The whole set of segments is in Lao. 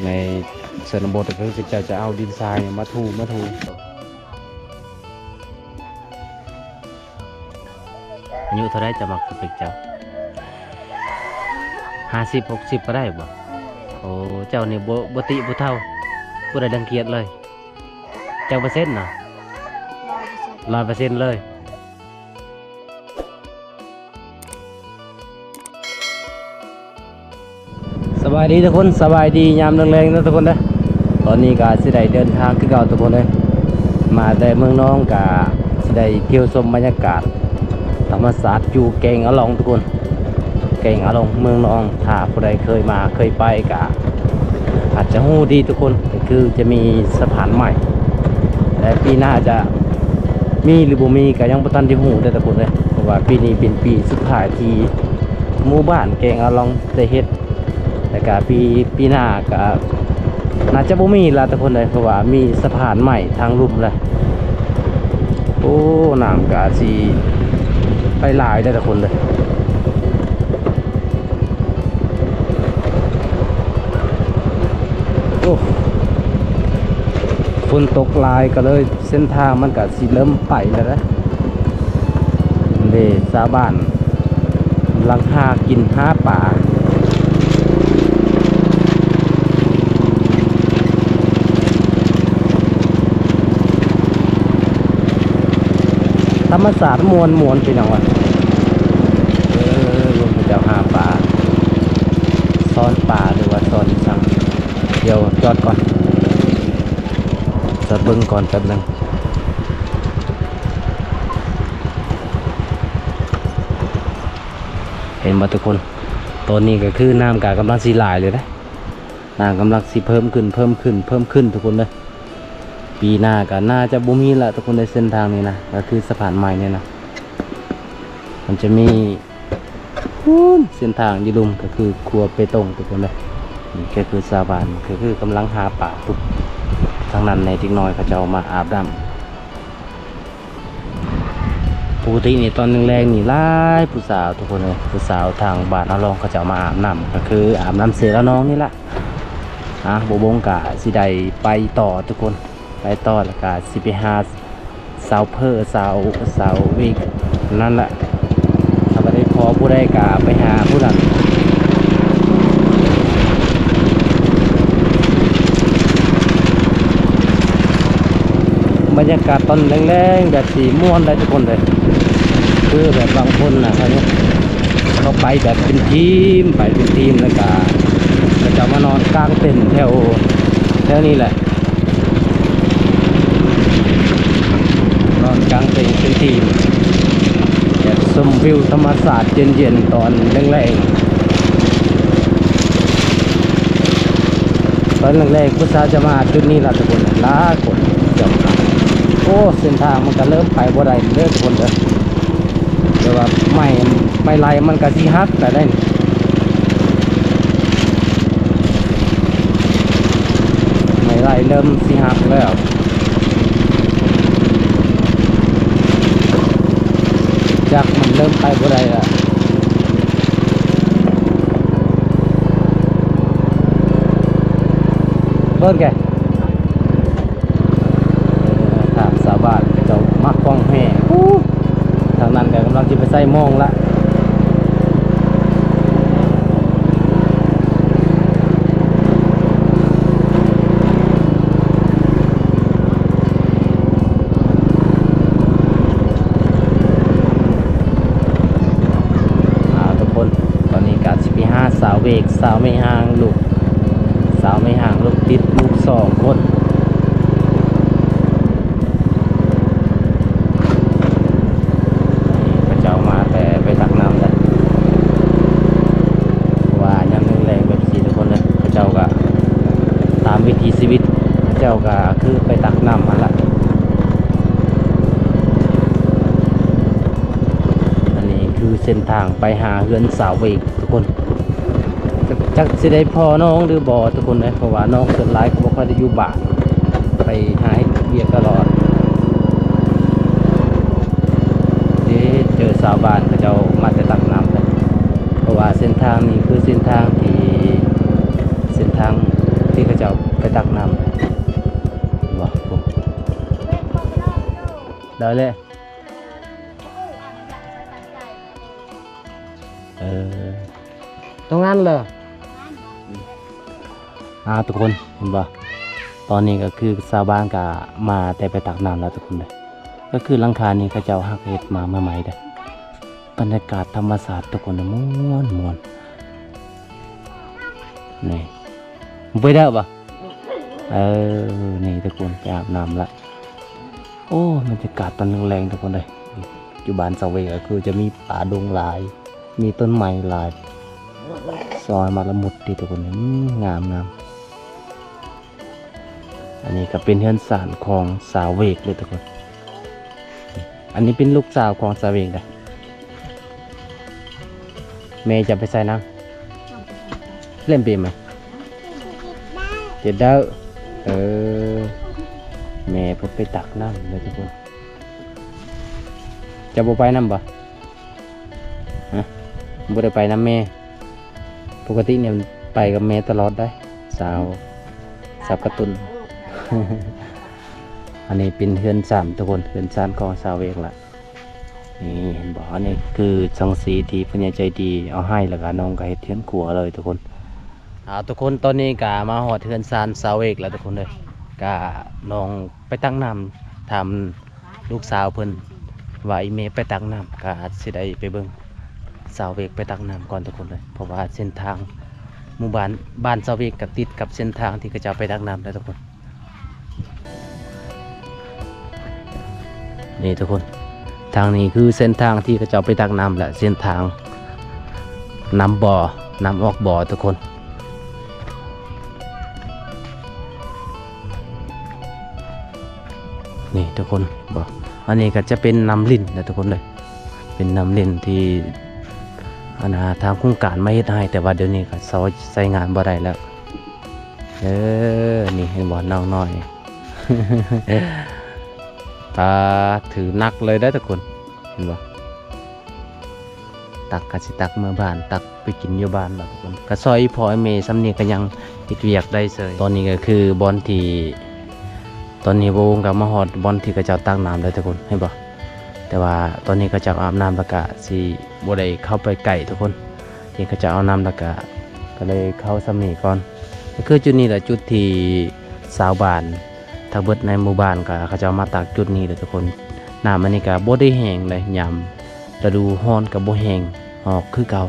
ໃນຊົນນະບົດກໍຄືເຂົາເຈົ້າຈະເອົາດິນຊາຍມາຖູ ມາຖູ. ອາຍຸເທົ່າໃດເຈົ້າມັກສະເປັກເຈົ້າ? ຫ້າສິບ ຫົກສິບກໍໄດ້ບໍ່? ໂອ້ ເຈົ້ານີ້ບໍ່ ບໍ່ຕິຜູ້ເຖົ້າ ບໍ່ໄດ້ລັງກຽດເລີຍ. ຈັກເປີເຊັນນະ? ຮ້ອຍເປີເຊັນ ຮ້ອຍເປີເຊັນເລີຍ. ສະບາຍດີທຸກຄົນ ສະບາຍດີຍາມແລງໆເດີທຸກຄົນເດີ. ຕອນນີ້ກໍຊິໄດ້ເດີນທາງຄືເກົ່າທຸກຄົນເດີ ມາແຕ່ເມືອງນອງ ກໍຊິໄດ້ທ່ຽວຊົມບັນຍາກາດທຳມະຊາດຢູ່ແກ້ງອາລອງທຸກຄົນ. ແກ້ງອາລອງເມືອງນອງ ຖ້າຜູ້ໃດເຄີຍມາເຄີຍໄປກໍອາດຈະຮູ້ດີທຸກຄົນ ກໍຄືຈະມີສະພານໃໝ່ ແຕ່ປີໜ້າຈະມີຫຼືບໍ່ມີກໍຍັງບໍ່ທັນໄດ້ຮູ້ເດີທຸກຄົນເດີ ເພາະວ່າປີນີ້ເປັນປີສຸດທ້າຍທີ່ໝູ່ບ້ານແກ້ງອາລອງໄດ້ເຮັດ ແລ້ວກະປີ ປີໜ້າກະໜ້າຈະບໍ່ມີລະທຸກຄົນເອີຍ ເພາະວ່າມີສະພານໃໝ່ທາງລຸ່ມລະ. ໂອ້ ນ້ຳກະຊິໄປຫຼາຍເດີທຸກຄົນເດີ. ໂອ້ ຝົນຕົກຫຼາຍກໍເລີຍ ເສັ້ນທາງມັນກະຊິເລີ່ມໄປແລ້ວເດ້. ເດ້ ຊາວບ້ານກຳລັງຫາກິນຫາປາ. ທຳມະຊາດມ່ວນໆ ພີ່ນ້ອງເອີຍ. ເອີ ເບິ່ງເຂົາເຈົ້າຫາປາ ຊ້ອນປາ ຫຼືວ່າຊ້ອນອີ່ສັງ. ດຽວຈອດກ່ອນ ຈອດເບິ່ງກ່ອນແປັບໜຶ່ງ. ເຫັນບໍ່ທຸກຄົນ? ຕອນນີ້ກໍຄືນ້ຳກະກຳລັງຊິຫຼາຍເລີຍເດ້. ນ້ຳກຳລັງຊິເພີ່ມຂຶ້ນ ເພີ່ມຂຶ້ນ ເພີ່ມຂຶ້ນທຸກຄົນເດີ. ປີໜ້າກໍໜ້າຈະບໍ່ມີລະທຸກຄົນເດີ ເສັ້ນທາງນີ້ນະ ກໍຄືສະພານໃໝ່ນີ້ນະ ມັນຈະມີ ພຸ້ນ ເສັ້ນທາງຢູ່ລຸ່ມ ກໍຄືຂົວເປຕົງທຸກຄົນເດີ. ນີ້ກໍຄືຊາວບ້ານ ກໍຄືກຳລັງຫາປາພຸ້ນ ທາງນັ້ນແນ່ ເດັກນ້ອຍເຂົາເຈົ້າມາອາບນ້ຳ. ປົກກະຕິນີ້ຕອນແລງໆນີ້ຫຼາຍຜູ້ສາວທຸກຄົນເອີຍ ຜູ້ສາວທາງບ້ານອາລອງເຂົາເຈົ້າມາອາບນ້ຳ ກໍຄືອາບນ້ຳເຊລະນອງນີ້ລະ. ອ່າ ບໍ່ດົນກໍຊິໄດ້ໄປຕໍ່ທຸກຄົນ ໄປຕໍ່ແລ້ວກໍຊິໄປຫາ ສາວເພີ ສາວ ສາວວິກ ນັ້ນລະ ຖ້າບໍ່ໄດ້ພໍຜູ້ໃດກະໄປຫາຜູ້ນັ້ນ. ບັນຍາກາດຕອນແລງໆແບບນີ້ມ່ວນໄດ໋ທຸກຄົນເດີ ຄືແບບບາງຄົນນະ ເຂົາ ເຂົາໄປແບບເປັນທີມ ໄປເປັນທີມ ແລ້ວກະ ເຂົາເຈົ້າມານອນກາງເຕັນແຖວ ແຖວນີ້ແຫຼະ. ນອນກາງເຕັນເປັນທີມ ແບບຊົມວິວທຳມະຊາດເຢັນໆ ຕອນແລງໆ. ຕອນແລງໆ ຜູ້ສາວຈະມາຈຸດນີ້ລະທຸກຄົນ ຫຼາຍຄົນ. ໂອ້ ເສັ້ນທາງມັນກະເລີ່ມໄປບໍ່ໄດ້ເດີທຸກຄົນເດີ. ແຕ່ວ່າໄມ້ ໄມ້ໄລ່ມັນກະຊິຫັກແລ້ວເດ້ ໄມ້ໄລ່ເລີ່ມຊິຫັກແລ້ວ ຈັກມັນເລີ່ມໄປບໍ່ໄດ້ລະ. ເບິ່ງແກ ຖາມຊາວບ້ານເຂົາເຈົ້າມັກຂອງແຮ່ ທາງນັ້ນກໍກຳລັງຊິໄປໃສ່ມອງລະ. ອ່າ ທຸກຄົນ ຕອນນີ້ກໍຊິໄປຫາສາວເວກ ສາວໄມ້ຮ່າງລູກ ສາວໄມ້ຮ່າງລູກຕິດລູກສອງຄົນ. ເຂົາເຈົ້າມາແຕ່ໄປຕັກນ້ຳແຫຼະ ເພາະວ່າຍາມແລງໆແບບຊີ້ທຸກຄົນເອີຍ ເຂົາເຈົ້າກະຕາມວິຖີຊີວິດ ເຂົາເຈົ້າກະຄືໄປຕັກນ້ຳຫັ້ນລະ. ອັນນີ້ຄືເສັ້ນທາງໄປຫາເຮືອນສາວເວກ ທຸກຄົນ ຈັກ ຈັກຊິໄດ້ພໍ້ນ້ອງຫຼືບໍ່ທຸກຄົນເອີຍ ເພາະວ່ານ້ອງສ່ວນຫຼາຍກໍບໍ່ຄ່ອຍໄດ້ຢູ່ບ້ານ ໄປຫາເຮັດວຽກຕະຫຼອດເດ້. ເຈີຊາວບ້ານເຂົາເຈົ້າມາແຕ່ຕັກນ້ຳເລີຍ ເພາະວ່າເສັ້ນທາງນີ້ຄືເສັ້ນທາງທີ່ ເສັ້ນທາງທີ່ເຂົາ ໄປຕັກນ້ຳ ບໍ່ ບໍ່ ໄດ້ແລ້ວ ເອີ ຕົງນັ້ນເລີຍ ອ່າ ທຸກຄົນເຫັນບໍ່? ຕອນນີ້ກໍຄືຊາວບ້ານກໍມາແຕ່ໄປຕັກນ້ຳແລ້ວທຸກຄົນເດີ ກໍຄືຫຼັງຄານີ້ເຂົາເຈົ້າຫາກເຮັດມາໃໝ່ໆເດີ ບັນຍາກາດທຳມະຊາດທຸກຄົນເດີ ມ່ວນໆ ນີ້ ໄປໄດ້ບໍ່? ເອີ ນີ້ທຸກຄົນ ໄປອາບນ້ຳລະ ໂອ້ ບັນຍາກາດຕອນແລງໆ ທຸກຄົນເອີຍ ຢູ່ບ້ານສາເວກກໍຄືຈະມີປ່າດົງຫຼາຍ ມີຕົ້ນໄມ້ຫຼາຍ ຊອຍມາລະມຸດດີທຸກຄົນ ອືມ ງາມໆ ອັນນີ້ກໍເປັນເຮືອນຊານຂອງສາເວກເລີຍທຸກຄົນ ອັນນີ້ເປັນລູກສາວຂອງສາເວກເດີ ແມ່ຈະໄປໃສນາງ? ເລ່ນເກມ ເຈັດດາວ ເອີ ແມ່ເພິ່ນໄປຕັກນ້ຳເດີທຸກຄົນ ເຈົ້າບໍ່ໄປນຳບໍ່? ຮະ ບໍ່ໄດ້ໄປນຳແມ່ ປົກກະຕິນີ້ໄປກັບແມ່ຕະຫຼອດໄດ໋ ສາວ ສາວກະຕຸນ ອັນນີ້ເປັນເຮືອນຊານທຸກຄົນ ເຮືອນຊານຂອງສາເວກລະ ນີ້ເຫັນບໍ່? ອັນນີ້ຄືສັງກະສີທີ່ຜູ້ໃຫຍ່ໃຈດີເອົາໃຫ້ ແລ້ວກະນ້ອງກໍເຮັດເຮືອນຄົວເລີຍທຸກຄົນ ອ່າ ທຸກຄົນ ຕອນນີ້ກໍມາຮອດເຮືອນຊານສາເວກແລ້ວທຸກຄົນເອີຍ ກະນ້ອງໄປຕັກນ້ຳ ຖາມລູກສາວເພິ່ນວ່າອີ່ແມ່ໄປຕັກນ້ຳ ກໍອາດຊິໄດ້ໄປເບິ່ງສາເວກໄປຕັກນ້ຳກ່ອນທຸກຄົນເອີຍ ເພາະວ່າເສັ້ນທາງໝູ່ບ້ານ ບ້ານສາເວກກໍຕິດກັບເສັ້ນທາງທີ່ເຂົາເຈົ້າໄປຕັກນ້ຳເດີທຸກຄົນ. ນີ້ທຸກຄົນ ທາງນີ້ຄືເສັ້ນທາງທີ່ເຂົາເຈົ້າໄປຕັກນ້ຳ ແລະ ເສັ້ນທາງນຳບໍ່ ນຳອອກບໍ່ທຸກຄົນ ນີ້ທຸກຄົນ ເຫັນບໍ່ ອັນນີ້ກໍຈະເປັນນ້ຳລິນນະທຸກຄົນເດີ ເປັນນ້ຳລິນທີ່ ອັນນ່າ ທາງໂຄງການມາເຮັດໃຫ້ ແຕ່ວ່າດຽວນີ້ກໍໃຊ້ງານບໍ່ໄດ້ແລ້ວ. ເອີ ນີ້ເຫັນບໍ່ ນ້ອງນ້ອຍ ປາ ຖືໜັກເລີຍເດີທຸກຄົນ ເຫັນບໍ່ ຕັກກໍຊິຕັກເມືອບ້ານ ຕັກໄປກິນຢູ່ບ້ານລະທຸກຄົນ ກໍຊ່ອຍພໍ່ແມ່ຊ່ຳນີ້ກໍຍັງເຮັດວຽກໄດ້ເສີຍ. ຕອນນີ້ກໍຄືບ່ອນທີ່ ຕອນນີ້ບ່າວວົງກໍມາຮອດບ່ອນທີ່ເຂົາເຈົ້າຕັກນ້ຳແລ້ວທຸກຄົນ ເຫັນບໍ່ ແຕ່ວ່າຕອນນີ້ເຂົາເຈົ້າອາບນ້ຳແລ້ວກະຊິບໍ່ໄດ້ເຂົ້າໄປໃກ້ທຸກຄົນ ທີ່ເຂົາເຈົ້າອາບນ້ຳແລ້ວກະ ກະເລີຍເຂົ້າຊ່ຳນີ້ກ່ອນ. ກໍຄືຈຸດນີ້ແຫຼະຈຸດທີ່ຊາວບ້ານທັງເບິດໃນໝູ່ບ້ານກະເຂົາເຈົ້າມາຕັກຈຸດນີ້ແຫຼະທຸກຄົນ. ນ້ຳອັນນີ້ກະບໍ່ໄດ້ແຫ້ງເລີຍ ຍາມລະດູຮ້ອນກະບໍ່ແຫ້ງ ອອກຄືເກົ່າ.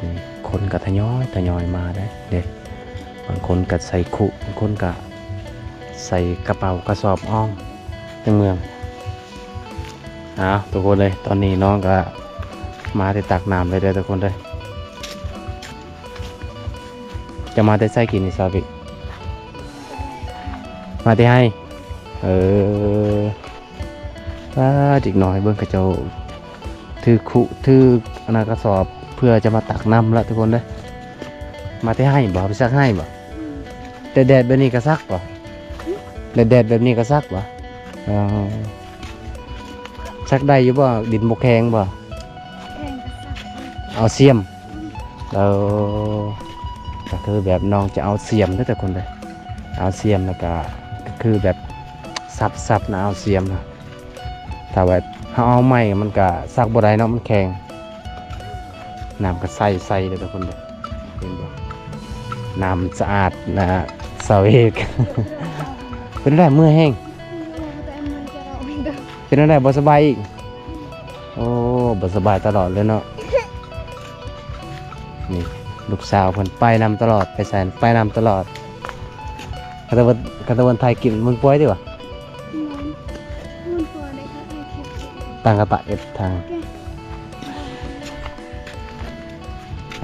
ນີ້ ຄົນກໍທະຍອຍ ທະຍອຍມາໄດ໋ເດ້ ບາງຄົນກໍໃສ່ຄຸ ບາງຄົນກໍໃສ່ກະເປົາກະສອບອອກໃນເມືອງ. ອ້າວ ທຸກຄົນເອີຍ ຕອນນີ້ນ້ອງກໍມາແຕ່ຕັກນ້ຳເລີຍເດີທຸກຄົນເດີ. ຈະມາແຕ່ໃສກິນນີ້ ຊາວເວັກ? ມາແຕ່ໄຮ່? ເອີ ປ້າ ເດັກນ້ອຍເບິ່ງ ເຂົາເຈົ້າຖືຄຸ ຖືອັນນັ້ນກະສອບ ເພື່ອຈະມາຕັກນ້ຳລະທຸກຄົນເດີ. ມາແຕ່ໄຮ່ບໍ? ໄປສັກໄຮ່ບໍ? ແດດໆແບບນີ້ກະສັກບໍ? ແດດໆແບບນີ້ກະສັກບໍ? ອໍ ສັກໄດ້ຢູ່ບໍ? ດິນບໍ່ແຂງບໍ? ແຂງກະສັກ. ເອົາສ່ຽມ. ເອີ ກະຄືແບບນ້ອງຈະເອົາສ່ຽມເດີທຸກຄົນເດີ ເອົາສ່ຽມແລ້ວກະ ກະຄືແບບສັບໆນະ ເອົາສ່ຽມນະ ຖ້າແບບເຮົາເອົາໄມ້ມັນກະສັກບໍ່ໄດ້ເນາະ ມັນແຂງ. ນ້ຳກະໃສໆເດີທຸກຄົນເດີ ເຫັນບໍ່ ນ້ຳສະອາດນະ ຊາວເອກ. ເປັນແນວໃດ ເມື່ອຍແຮງ? ເປັນແນວໃດ ບໍ່ສະບາຍອີກ? ໂອ້ ບໍ່ສະບາຍຕະຫຼອດເລີຍເນາະ. ນີ້ລູກສາວເພິ່ນໄປນຳຕະຫຼອດ ໄປໃສໄປນຳຕະຫຼອດ. ຄັນຕາເພິ່ນ ຄັນຕາເພິ່ນຖ່າຍຄລິບມັນປ່ວຍຕິວະ? ມັນປ່ວຍໄດ້ ຖ້າຖ່າຍຄລິບ. ຕັ້ງກະຕະເອັດທາງ.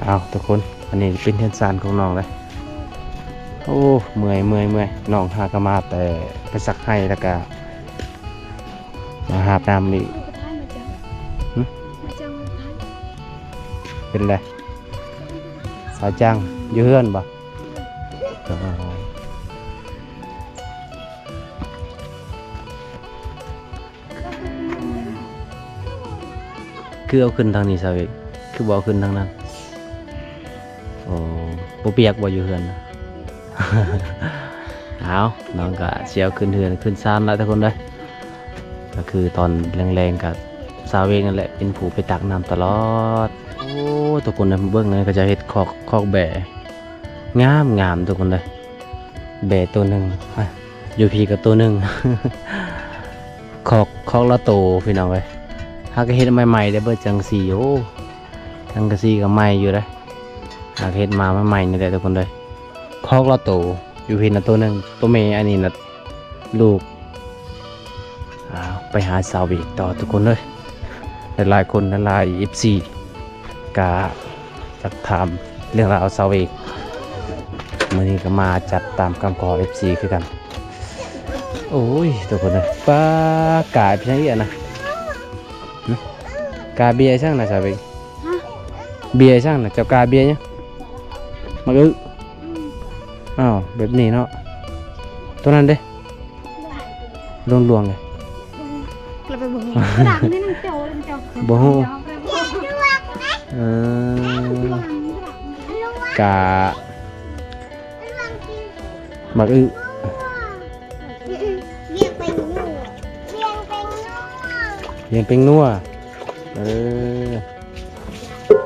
ໂອເຄ ເອົາທຸກຄົນ ອັນນີ້ເປັນເຮືອນຊານຂອງນ້ອງເດ້. ໂອ້ ເມື່ອຍ ເມື່ອຍ ເມື່ອຍ ນ້ອງຫາກະມາແຕ່ໄປສັກໄຮ່ ແລ້ວກະມາຫາບນ້ຳອີກ. ຫຶ? ເປັນໃດ? ສາຍຈ້າງ ຢູ່ເຮືອນບໍ? ອໍ ຄືເອົາຂຶ້ນທາງນີ້ຊະເວີຍ ຄືບໍ່ເອົາຂຶ້ນທາງນັ້ນ? ໂອ້ ບໍ່ປຽກບໍ່ຢູ່ເຮືອນນະ? ເອົາ ນ້ອງກະຊິເອົາຂຶ້ນເຮືອນຂຶ້ນຊານລະທຸກຄົນເດີ. ກະຄືຕອນແລງໆ ກະສາວເວກນັ້ນແຫຼະເປັນຜູ້ໄປຕັກນ້ຳຕະຫຼອດ. ໂອ້ ທຸກຄົນເດີ ເບິ່ງເຂົາເຈົ້າເຮັດຄອກ ຄອກແບ້ ງາມໆ ທຸກຄົນເດີ. ແບ້ໂຕໜຶ່ງ ອະ ຢູ່ພີ້ກະໂຕໜຶ່ງ. ຄອກ ຄອກລະໂຕພີ່ນ້ອງເອີຍ. ຫາກະເຮັດໃໝ່ໆ ໄດ້ເບິດສັງກະສີ. ໂອ້ ສັງກະສີກະໃໝ່ຢູ່ເດ້. ຫາກະເຮັດມາໃໝ່ໆ ນີ້ແຫຼະທຸກຄົນເດີ. ຄອກລະໂຕ ຢູ່ພີ້ນະໂຕໜຶ່ງ ໂຕແມ່ ອັນນີ້ນະລູກ. ອ່າ ໄປຫາສາວເວກຕໍ່ທຸກຄົນເດີ. ຫຼາຍໆຄົນ ຫຼາຍໆ ເອັຟຊີ ກະຢາກຖາມເລື່ອງລາວສາວເວກ. ມື້ນີ້ກະມາຈັດຕາມຄຳຂໍເອັຟຊີຄືກັນ. ໂອ້ຍ ທຸກຄົນເອີຍ ປ້າ ກາເປັນຫຍັງອີກນະ? ຫຶ? ກາເບ້ຍອີ່ຫຍັງນະສາວເວກ? ຮະ? ເບ້ຍອີ່ຫຍັງນະ? ເຈົ້າກາເບ້ຍຫຍັງ? ໝາກອຶ? ອືມ ອ້າວ ແບບນີ້ເນາະ. ໂຕນັ້ນເດ? ຫຼວງໆເດ? ລະໄປເບິ່ງ ກະດານນີ້ນະເຈົ້າ ເຈົ້າ ບໍ່ຮູ້ ເອີ ກະ ໝາກອຶ ວຽງເປັງນົວ ວຽງເປັງນົວ ເອີ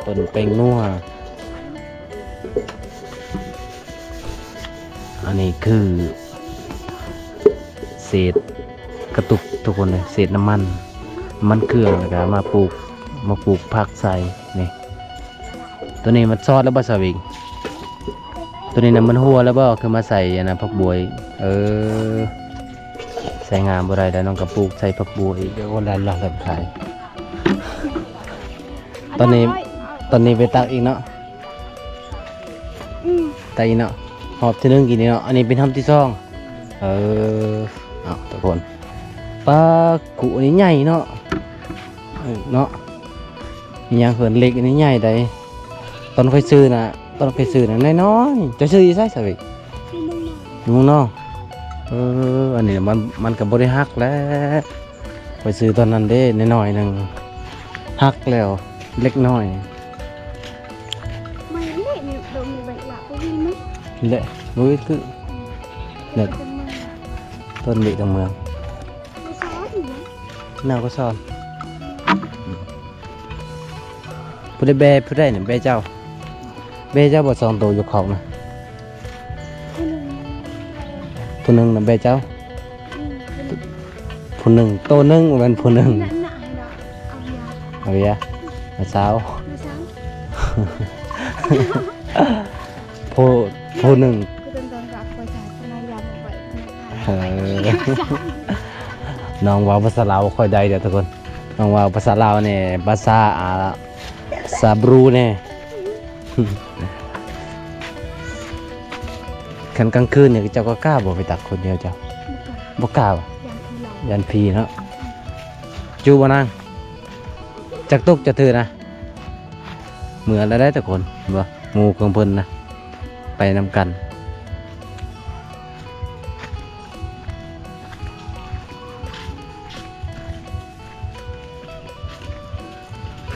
ຕົ້ນເປັງນົວ. ອັນນີ້ຄືເສດກະຕຸກທຸກຄົນເລີຍ ເສດນ້ຳມັນ ນ້ຳມັນເຄື່ອງ ແລ້ວກະມາປູກ ມາປູກຜັກໃສ່ນີ້. ໂຕນີ້ມັນຊອດແລ້ວບໍ່ສາວເວກ? ໂຕນີ້ນະມັນຮົ່ວແລ້ວບໍ່? ຄືມາໃສ່ອັນນະ ຜັກບົວອີກ. ເອີ ໃສ່ງາມບໍ່ໄດ້ແລ້ວ ນ້ອງກະປູກໃສ່ຜັກບົວອີກ. ໂອ້ ລະລະລະຂາຍ. ຕອນນີ້ ຕອນນີ້ໄປຕັກອີກເນາະ. ອືມ ໄດ້ເນາະ ຮອບທີໜຶ່ງກິນນີ້ເນາະ. ອັນນີ້ເປັນຮອບທີສອງ. ເອີ ເອົາທຸກຄົນ ປາກຸອັນນີ້ໃຫຍ່ເນາະ ເອີ ເນາະ ອີຫຍັງເພິ່ນ ເຫຼັກອັນນີ້ໃຫຍ່ໃດ໋. ຕອນຂ້ອຍຊື້ນະ ຕອນຂ້ອຍຊື້ນະນ້ອຍໆ. ເຈົ້າຊື້ຢູ່ໃສສາວເວກ? ຢູ່ເມືອງນອກ ຢູ່ເມືອງນອກ. ເອີ ອັນນີ້ມັນ ມັນກະບໍ່ໄດ້ຫັກແຫຼະ. ຂ້ອຍຊື້ຕອນນັ້ນເດ້ ນ້ອຍໆໜຶ່ງ ຫັກແລ້ວເລັກນ້ອຍ. ໄມ້ເລັກນີ້ ດົງແບກລະບໍ່ວິນເນາະ ແຫຼະ ບໍ່ວິນຄື ອືມ ແຫຼະ ເປັນເມືອງ ຕົ້ນເລັກທັງເມືອງ ບໍ່ຊອນ ແນວກໍຊອນ. ຜູ້ໃດແບ ຜູ້ໃດນະແບເຈົ້າ? ແບເຈົ້າບໍ່ສອງໂຕຢູ່ຄອກນະ? ຜູ້ໜຶ່ງ ຜູ້ໜຶ່ງນະແບເຈົ້າ? ອືມ ຜູ້ໜຶ່ງ ໂຕໜຶ່ງ ບໍ່ແມ່ນຜູ້ໜຶ່ງ. ນັ້ນນະ ເອົາເບຍ ເອົາເບຍ ນ້າສາວ ນ້າສາວ ຜູ້ ຜູ້ໜຶ່ງ ເອີ ນ້ອງເວົ້າພາສາລາວບໍ່ຄ່ອຍໄດ້ເດີທຸກຄົນ. ນ້ອງເວົ້າພາສາລາວແດ່ ພາສາ ອາ ພາສາບຣູແດ່. ຄັນກາງຄືນນີ້ເຈົ້າກໍກ້າບໍ່ໄປຕັກຄົນດຽວເຈົ້າ? ບໍ່ກ້າ ບໍ່ກ້າບໍ່? ຢ້ານຜີເນາະ. ຢູ່ບໍ່ນາງ? ຈັກຕຸກຈະຖືນະ? ເມືອແລ້ວໄດ໋ທຸກຄົນ ເຫັນບໍ່? ໝູ່ຂອງເພິ່ນນະ ໄປນຳກັນ.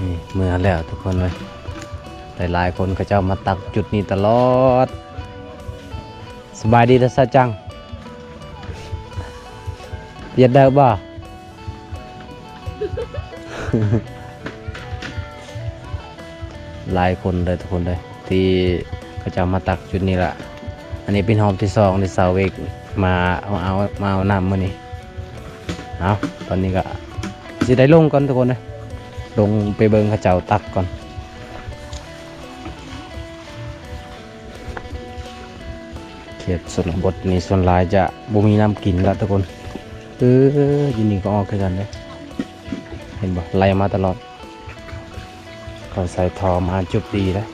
ນີ້ເມືອແລ້ວທຸກຄົນເອີຍ. ຫຼາຍໆຄົນເຂົາເຈົ້າມາຕັກຈຸດນີ້ຕະຫຼອດ. ສະບາຍດີເດີສາວຈັງ. ຢາກໄດ້ບໍ່? ຫຼາຍຄົນເດີທຸກຄົນເດີ ທີ່ເຂົາເຈົ້າມາຕັກຈຸດນີ້ລະ. ອັນນີ້ເປັນຮອບທີສອງທີ່ສາວເວກມາເອົາ ມາເອົານ້ຳມື້ນີ້. ເອົາ ຕອນນີ້ກະຊິໄດ້ລົງກ່ອນທຸກຄົນເດີ ລົງໄປເບິ່ງເຂົາເຈົ້າຕັກກ່ອນ. ເຂດຊົນນະບົດນີ້ສ່ວນຫຼາຍຈະບໍ່ມີນ້ຳກິນລະທຸກຄົນ. ເອີ ຢູ່ນີ້ກໍອອກຄືກັນເດ້ ເຫັນບໍ່ ໄຫຼມາຕະຫຼອດ. ເຂົາໃສ່ທໍ່ມາຈຸບດີເດ້.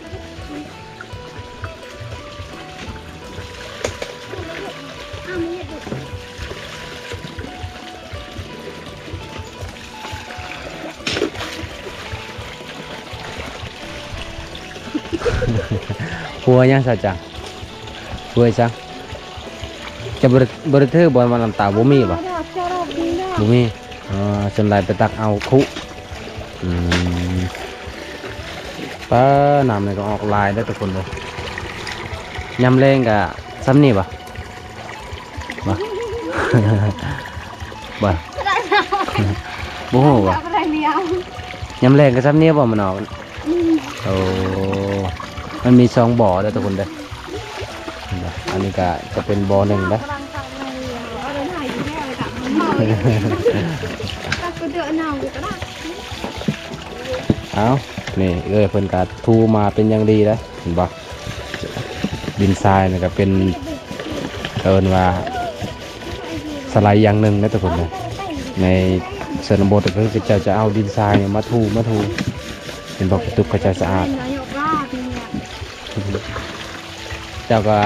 ຫົວຫຍັງສາວຈັງ? ຫົວຫຍັງ? ຈະບໍ່ໄດ້ ບໍ່ໄດ້ຖືບໍ່ ມານຳຕາ ບໍ່ມີບໍ່? ບໍ່ມີ. ອໍ ສ່ວນຫຼາຍໄປຕັກເອົາຄຸ. ອືມ ປາ ນ້ຳນີ້ກໍອອກຫຼາຍເດີທຸກຄົນເດີ. ຍາມແລງກະຊ່ຳນີ້ບໍ່? ບໍ່ ບໍ່ຮູ້ບໍ່? ຍາມແລງກະຊ່ຳນີ້ບໍ່ ມັນອອກ? ໂອ້ ມັນມີສອງບໍ່ເດີທຸກຄົນເດີ. ອັນນີ້ກະຈະເປັນບໍ່ໜຶ່ງເດີ. ເອົາ ນີ້ເອື້ອຍເພິ່ນກະຖູມາເປັນຢ່າງດີເດີ ເຫັນບໍ່? ດິນຊາຍນີ້ກະເປັນ ເອີ້ນວ່າສະໄລຢ່າງໜຶ່ງເດີທຸກຄົນເດີ. ໃນຊົນນະບົດກະຄືເຂົາເຈົ້າຈະເອົາດິນຊາຍນີ້ມາຖູ ມາຖູ ເຫັນບໍ່? ກະຕຸກເຂົາເຈົ້າສະອາດ. ເຈົ້າກະ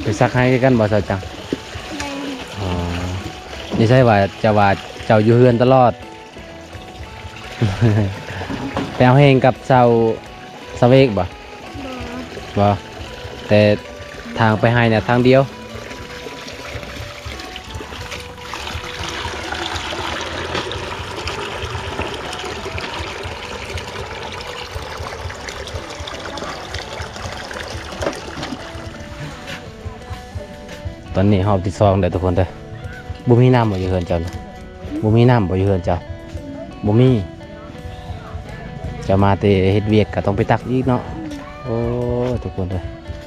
ໄປຊັກໄຫ້ຄືກັນບໍ່ ສາວຈັງ? ແມ່ນ. ອໍ ນີ້ໃຊ່ວ່າ ເຈົ້າວ່າເຈົ້າຢູ່ເຮືອນຕະຫຼອດ ໄປເອົາແຮງກັບຊາວ ຊາວເວກບໍ່? ບໍ່ ບໍ່ ແຕ່ທາງໄປໄຮ່ນະທາງດຽວ. ຕອນນີ້ຮອບທີສອງແລ້ວທຸກຄົນເດີ. ບໍ່ມີນ້ຳບໍ່ຢູ່ເຮືອນເຈົ້ານະ? ບໍ່ມີນ້ຳບໍ່ຢູ່ເຮືອນເຈົ້າ? ບໍ່ມີ. ເຈົ້າມາແຕ່ເຮັດວຽກກະຕ້ອງໄປຕັກອີກເນາະ. ໂອ້ ທຸກຄົນເດີ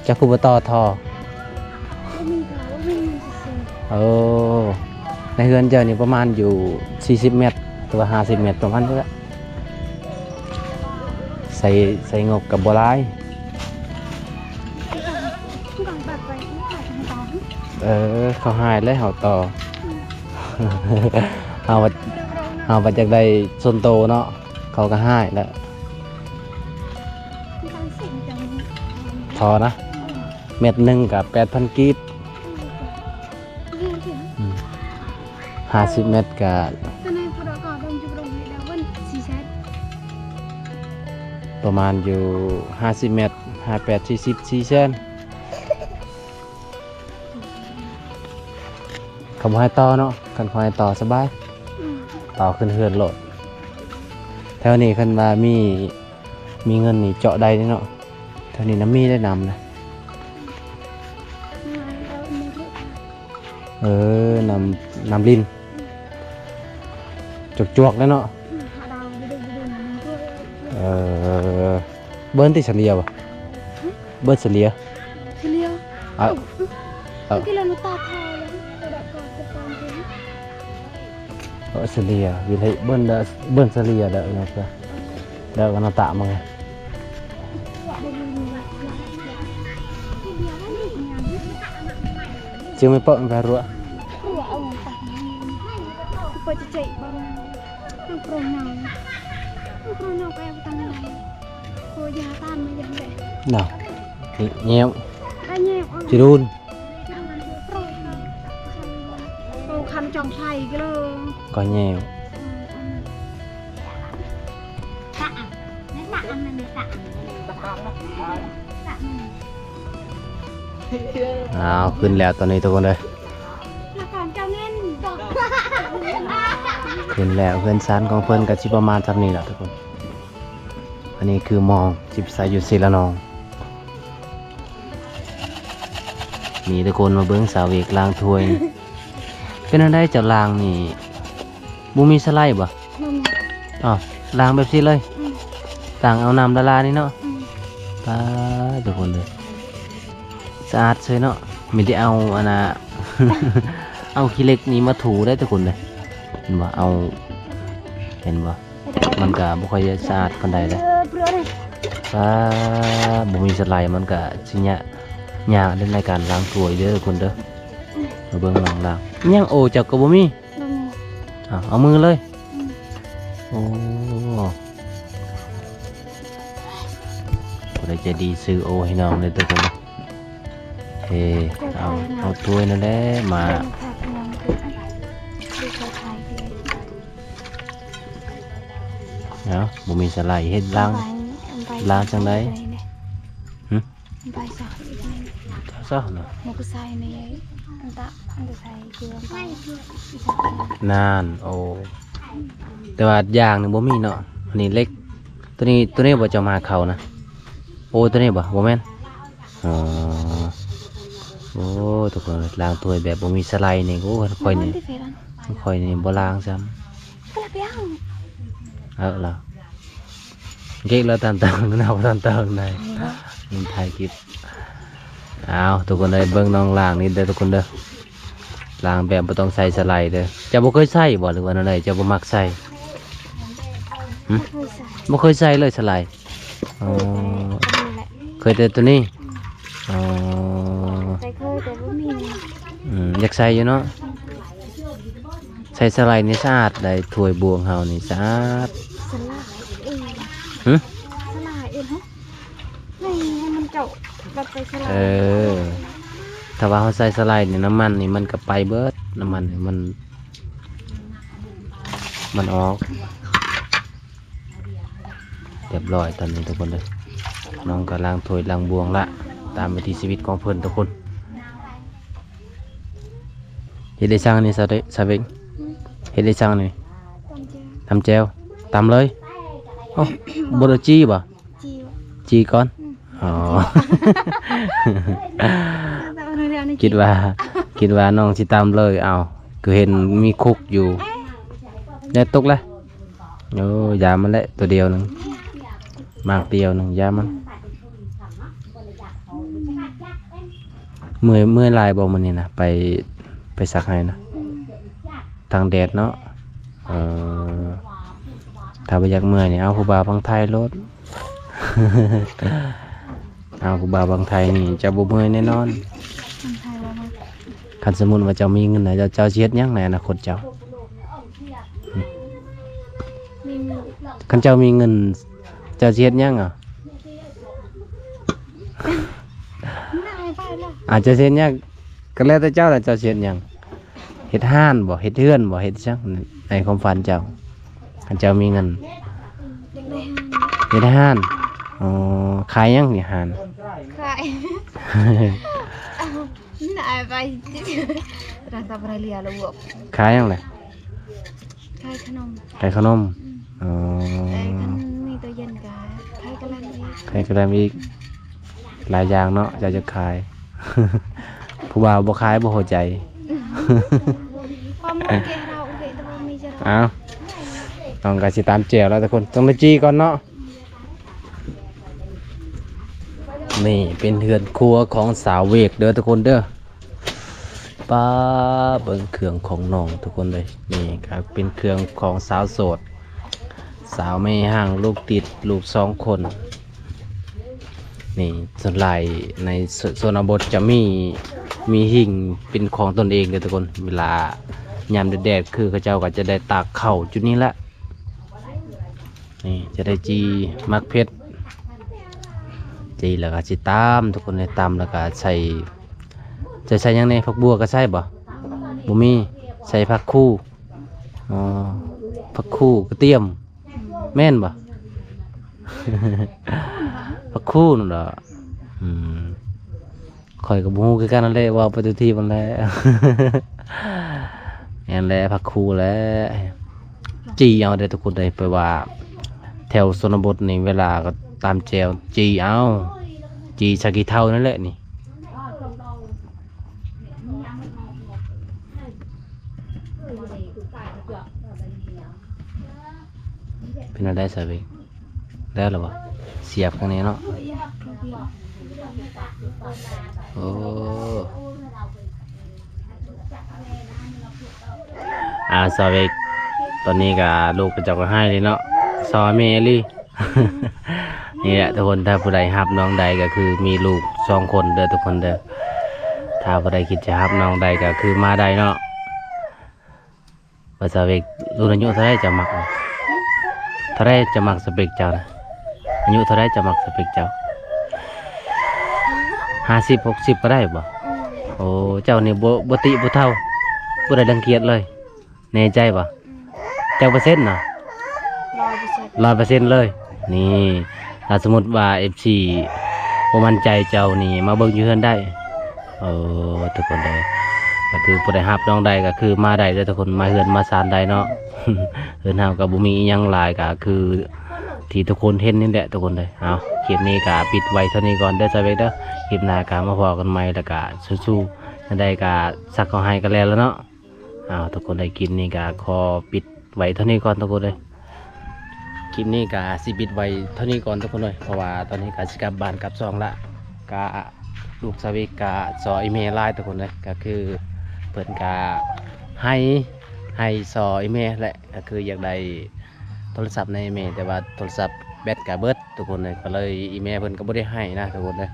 ເຈົ້າຄືບໍ່ຕໍ່ທໍ່? ບໍ່ມີກະບໍ່ມີເງິນຊື່ໆ. ໂອ້ ໃນເຮືອນເຈົ້ານີ້ປະມານຢູ່ສີ່ສິບແມັດ ຫຼືວ່າຫ້າສິບແມັດ ປະມານນີ້ແຫຼະ. ໃຊ້ ໃຊ້ງົບກະບໍ່ຫຼາຍ. ເອີ ເຂົາໃຫ້ແລ້ວເຮົາຕໍ່. ເຮົາວ່າ ເຮົາວ່າຢາກໄດ້ສ່ວນໂຕເນາະ ເຂົາກະໃຫ້ແລ້ວ. ທໍ່ນະ ແມັດໜຶ່ງກະແປດພັນກີບ. ອືມ ຫ້າສິບແມັດກະ ປະມານຢູ່ຫ້າສິບແມັດ ຫ້າແປດສີ່ສິບ ສີ່ແສນ. ເຂົາບໍ່ໃຫ້ຕໍ່ເນາະ ຄັນເຂົາໃຫ້ຕໍ່ສະບາຍ. ອືມ ຕໍ່ຂຶ້ນເຮືອນໂລດ. ແຖວນີ້ຄັນວ່າມີ ມີເງິນນີ້ເຈາະໄດ້ເດເນາະ. ແຖວນີ້ນະມີໄດ້ນ້ຳນະ. ເອີ ນ້ຳ ນ້ຳລິນ ຈວກໆ ແລ້ວເນາະ. ເອີ ເບິ່ນຕິສະເລຍບໍ່? ເບິ່ນສະເລຍ. ສະເລຍ. ເອົາ ເອົາ ເອີ ສະເລຍ ວິເລ ເບິ່ນເດີ ເບິ່ນສະເລຍເດີ ເດີ ກະນະຕະມາ. ນະ ແຍວ ຈີຣູນ. ໂຕຄັນຈອງໄຊກິໂລ ກໍແຍວ. ອ້າວ ຂຶ້ນແລ້ວຕອນນີ້ທຸກຄົນເອີຍ. ຂຶ້ນແລ້ວ ເຮືອນຊານຂອງເພິ່ນກໍຊິປະມານຊ່ຳນີ້ແຫຼະທຸກຄົນ. ອັນນີ້ຄືມອງ ຊິໄປໃສ່ຢູ່ເຊລະນອງ. ນີ້ທຸກຄົນມາເບິ່ງສາວເວກລ້າງຖ້ວຍ. ເປັນແນວໃດເຈົ້າລ້າງນີ້ ບໍ່ມີສະໄລບໍ່? ບໍ່ມີ. ອ້າວ ລ້າງແບບຊີ້ເລີຍ? ອືມ ລ້າງເອົານ້ຳລະລານີ້ເນາະ? ອືມ ປາດ ທຸກຄົນເອີຍ ສະອາດເຊີຍເນາະ. ມີແຕ່ເອົາອັນນ່າ ເອົາຂີ້ເຫຼັກນີ້ມາຖູໄດ໋ທຸກຄົນເອີຍ. ເຫັນບໍ່? ເອົາ ເຫັນບໍ່? ມັນກະບໍ່ຄ່ອຍຈະສະອາດປານໃດເດ້. ເອີ ເພື່ອເດ້ ປາດ ບໍ່ມີສະໄລມັນກະຊິຍາກ ຍາກເດ້ໃນການລ້າງຖ້ວຍເດີທຸກຄົນເດີ. ມາເບິ່ງນ້ອງລ້າງ. ຫຍັງໂອ ເຈົ້າກໍບໍ່ມີ? ບໍ່ມີ. ເອົາ ເອົາມືເລີຍ. ອືມ ໂອ້ ຜູ້ໃດໃຈດີຊື້ໂອໃຫ້ນ້ອງເດີທຸກຄົນ. ເອີ ເອົາ ເອົາຖ້ວຍນັ້ນແຫຼະມາ. ເອົາ ບໍ່ມີສະໄລເຮັດລ້າງ ລ້າງຈັ່ງໃດ? ຫຶ? ນັ້ນ ໂອ ແຕ່ວ່າຢາງນີ້ບໍ່ມີເນາະ. ອັນນີ້ເຫຼັກ ໂຕນີ້ ໂຕນີ້ບໍ່ ເຈົ້າມາເຂົ້ານະ? ໂອ ໂຕນີ້ບໍ່? ບໍ່ແມ່ນ. ອໍ ໂອ້ ທຸກຄົນເອີຍ ລ້າງຖ້ວຍແບບບໍ່ມີສະໄລນີ້ ໂອ້ ຂ້ອຍນີ້ ຂ້ອຍນີ້ບໍ່ລ້າງຊ້ຳ. ເອົາລະ ເກັກແລ້ວຕາມເຕີງນະ ບໍ່ທັນເຕີງໃດ ມັນຖ່າຍຄລິບ. ເອົາ ທຸກຄົນເອີຍ ເບິ່ງນ້ອງລ້າງນີ້ເດີທຸກຄົນເດີ ລ້າງແບບບໍ່ຕ້ອງໃສ່ສະໄລເດີ. ເຈົ້າບໍ່ເຄີຍໃສ່ບໍ່ ຫຼືວ່າແນວໃດ ເຈົ້າບໍ່ມັກໃສ່? ຫຶ? ບໍ່ເຄີຍໃສ່ ບໍ່ເຄີຍໃສ່ເລີຍສະໄລ. ອໍ ເຄີຍແຕ່ໂຕນີ້. ອໍ ໃສ່ເຄີຍແຕ່ບໍ່ມີ. ອືມ ຢາກໃສ່ຢູ່ເນາະ. ໃສ່ສະໄລນີ້ສະອາດໃດ໋ ຖ້ວຍບ່ວງເຮົານີ້ສະອາດ. ສະຫຼາຍເອີຍ. ຫຶ? ສະຫຼາຍເອີຍ. ໃຫ້ ໃຫ້ມັນເຈາະບັດໄປສະຫຼາຍ. ເອີ ຖ້າວ່າເຮົາໃສ່ສະໄລນີ້ ນ້ຳມັນນີ້ມັນກໍໄປເບິດ ນ້ຳມັນນີ້ມັນ ມັນອອກ. ຮຽບຮ້ອຍຕອນນີ້ທຸກຄົນເດີ ນ້ອງກໍລ້າງຖ້ວຍລ້າງບ່ວງລະ ຕາມວິຖີຊີວິດຂອງເພິ່ນທຸກຄົນ. ເຮັດໄດ້ຊ່າງນີ້ ຊາເວກ ຊາເວກ ເຮັດໄດ້ຊ່າງນີ້? ຕຳແຈ່ວ ຕຳແຈ່ວ ຕຳເລີຍ. ເອົ້າ ບໍ່ໄດ້ຈີ່ບໍ່? ຈີ່ ຈີ່ກ່ອນ. ອືມ ອໍ ແຕ່ວ່າເລື່ອງນີ້ ຄິດວ່າ ຄິດວ່ານ້ອງຊິຕຳເລີຍ. ເອົ້າ ຄືເຫັນມີຄຸກຢູ່. ແດ່ຕົກແລ້ວ. ໂອ້ ຢາມັນແຫຼະ ໂຕດຽວໜຶ່ງ ໝາກດຽວໜຶ່ງ ຢາມັນ. ເມື່ອຍ ເມື່ອຍຫຼາຍບໍ່ມື້ນີ້ນະ ໄປ ໄປສັກໄຮ່ນະ? ອືມ ທັງແດດເນາະ. ເອີ ຖ້າບໍ່ຢາກເມື່ອຍນີ້ ເອົາຜູ້ບ່າວຝັ່ງໄທໂລດ. ເອົາຜູ້ບ່າວຝັ່ງໄທນີ້ ເຈົ້າບໍ່ເມື່ອຍແນ່ນອນ. ຝັ່ງໄທບໍ່ມັກ. ຄັນສົມມຸດວ່າເຈົ້າມີເງິນນະ ເຈົ້າ ເຈົ້າຊິເຮັດຫຍັງໃນອະນາຄົດເຈົ້າ? ມີເງິນ ຄັນເຈົ້າມີເງິນ ເຈົ້າຊິເຮັດຫຍັງອະ? ນາຍໄປລະ ອາດຈະເຮັດຫຍັງ ກໍແລ້ວແຕ່ເຈົ້າລະ ເຈົ້າຊິເຮັດຫຍັງ? ເຮັດຮ້ານບໍ່? ເຮັດເຮືອນບໍ່? ເຮັດຫຍັງໃນຄວາມຝັນເຈົ້າ? ຄັນເຈົ້າມີເງິນ ຢາກໄດ້ຮ້ານ. ຢາກໄດ້ຮ້ານ? ອໍ ຂາຍຫຍັງນີ້ຮ້ານ? ຂາຍ ນາຍໄປ ຮ້ານຕາບຣາເລຍລະບວກ. ຂາຍຫຍັງລະ? ຂາຍຂະໜົມ. ຂາຍຂະໜົມ. ອືມ ອໍ ແຕ່ຄັນມີຕູ້ເຢັນກະຂາຍກະແລັມອີກ. ຂາຍກະແລັມອີກ. ອືມ ຫຼາຍຢ່າງເນາະ ເຈົ້າຢາກຂາຍ. ຜູ້ບ່າວບໍ່ຂາຍບໍ່ຫົວໃຈ. ຄວາມຮູ້ແກ່ເຮົາເອີຍ ແຕ່ວ່າມີຈະ ອ້າວ ນ້ອງກະຊິຕຳແຈ່ວແລ້ວທຸກຄົນ ຕ້ອງໄດ້ຈີ່ກ່ອນເນາະ. ນີ້ເປັນເຮືອນຄົວຂອງສາວເວກເດີທຸກຄົນເດີ. ປ້າ ເບິ່ງເຄື່ອງຂອງນ້ອງທຸກຄົນເອີຍ. ນີ້ກໍເປັນເຄື່ອງຂອງສາວໂສດ ສາວແມ່ຮ້າງ ລູກຕິດ ລູກສອງຄົນ. ນີ້ສ່ວນຫຼາຍໃນ ຊ- ຊົນນະບົດຈະມີ ມີຫິ້ງເປັນຂອງຕົນເອງເດີທຸກຄົນ. ເວລາຍາມແດດໆ ຄືເຂົາເຈົ້າກໍຈະໄດ້ຕາກເຂົ້າຈຸດນີ້ແຫຼະ. ນີ້ຈະໄດ້ຈີ່ໝາກເຜັດ ຈີ່ແລ້ວກໍຊິຕຳທຸກຄົນເອີຍ. ຕຳແລ້ວກໍໃສ່ ຈະໃສ່ຫຍັງແດ່? ຜັກບົ່ວກໍໃສ່ບໍ່? ບໍ່ມີ. ໃສ່ຜັກຄູ. ອໍ ຜັກຄູກະຕຽມ ແມ່ນບໍ່? ຜັກຄູນັ້ນເນາະ. ອືມ ຂ້ອຍກໍບໍ່ຮູ້ຄືກັນຫັ້ນແຫຼະ ເວົ້າໄປທຸກທີບຫັ້ນແຫຼະ. ແມ່ນແຫຼະ ຜັກຄູແຫຼະ. ຈີ່ເອົາເດີທຸກຄົນເອີຍ ແປວ່າແຖວຊົນນະບົດນີ້ ເວລາກໍຕຳແຈ່ວ ຈີ່ເອົາ ຈີ່ໃສ່ຂີ້ເຖົ້ານັ້ນແຫຼະນີ້. ເປັນແນວໃດສາວເວກ? ແລ້ວລະບໍ່? ສຽບຂ້າງນີ້ເນາະ. ໂອ້ ອາ ສາວເວກ ຕອນນີ້ກະລູກເຂົາເຈົ້າກໍຮ້າຍເລີຍເນາະ ຊໍແມ່ອີ່ຫຼີ. ນີ້ແຫຼະທຸກຄົນ ຖ້າຜູ້ໃດຮັບນ້ອງໄດ້ກໍຄືມີລູກສອງຄົນເດີທຸກຄົນເດີ. ຖ້າຜູ້ໃດຄິດຈະຮັບນ້ອງໄດ້ກໍຄືມາໄດ້ເນາະ. ວ່າສາວເວກ ລຸ້ນອາຍຸເທົ່າໃດເຈົ້າມັກ? ເທົ່າໃດເຈົ້າມັກສະເປັກເຈົ້ານະ? ອາຍຸເທົ່າໃດເຈົ້າມັກສະເປັກເຈົ້າ? ຫ້າສິບ ຫົກສິບກໍໄດ້ບໍ່? ອືມ ໂອ້ ເຈົ້ານີ້ບໍ່ ບໍ່ຕິຜູ້ເຖົ້າ ບໍ່ໄດ້ລັງກຽດເລີຍ ແນ່ໃຈບໍ່? ອືມ ຈັກເປີເຊັນນະ? ຮ້ອຍເປີເຊັນ ຮ້ອຍເປີເຊັນເລີຍ. ນີ້ ຖ້າສົມມຸດວ່າເອັຟຊີບໍ່ໝັ້ນໃຈເຈົ້ານີ້ ມາເບິ່ງຢູ່ເຮືອນໄດ້. ເອີ ທຸກຄົນເດີ ກໍຄືຜູ້ໃດຮັບນ້ອງໄດ້ກໍຄືມາໄດ້ເດີທຸກຄົນ ມາເຮືອນມາຊານໄດ້ເນາະ. ເຮືອນເຮົາກໍບໍ່ມີອີ່ຫຍັງຫຼາຍ ກໍຄືທີ່ທຸກຄົນເຫັນນີ້ແຫຼະທຸກຄົນເດີ. ເອົາ ຄລິບນີ້ກໍປິດໄວ້ເທົ່ານີ້ກ່ອນເດີສາວເວກເດີ. ຄລິບໜ້າກໍມາພໍ້ກັນໃໝ່ ແລ້ວກໍສູ້ໆ ແນວໃດກໍສັກເຂົາໃຫ້ກໍແລ້ວລະເນາະ. ອ້າວ ທຸກຄົນເອີຍ ຄລິບນີ້ກໍຂໍປິດໄວ້ເທົ່ານີ້ກ່ອນ ທຸກຄົນເອີຍ. ຄລິບນີ້ກໍຊິປິດໄວ້ເທົ່ານີ້ກ່ອນ ທຸກຄົນເອີຍ ເພາະວ່າຕອນນີ້ກໍຊິກັບບ້ານກັບຊ່ອງລະ. ກະລູກສາວວິກກະສໍອີ່ແມ່ຫຼາຍ ທຸກຄົນເອີຍ ກະຄືເພິ່ນກະໄຫ້ ໄຫ້ສໍອີ່ແມ່ແຫຼະ ກະຄືຢາກໄດ້ໂທລະສັບໃນອີ່ແມ່ ແຕ່ວ່າໂທລະສັບແບັດກະເບິດ ທຸກຄົນເອີຍ ກະເລີຍອີ່ແມ່ເພິ່ນກະບໍ່ໄດ້ໃຫ້ນະ ທຸກຄົນເອີຍ.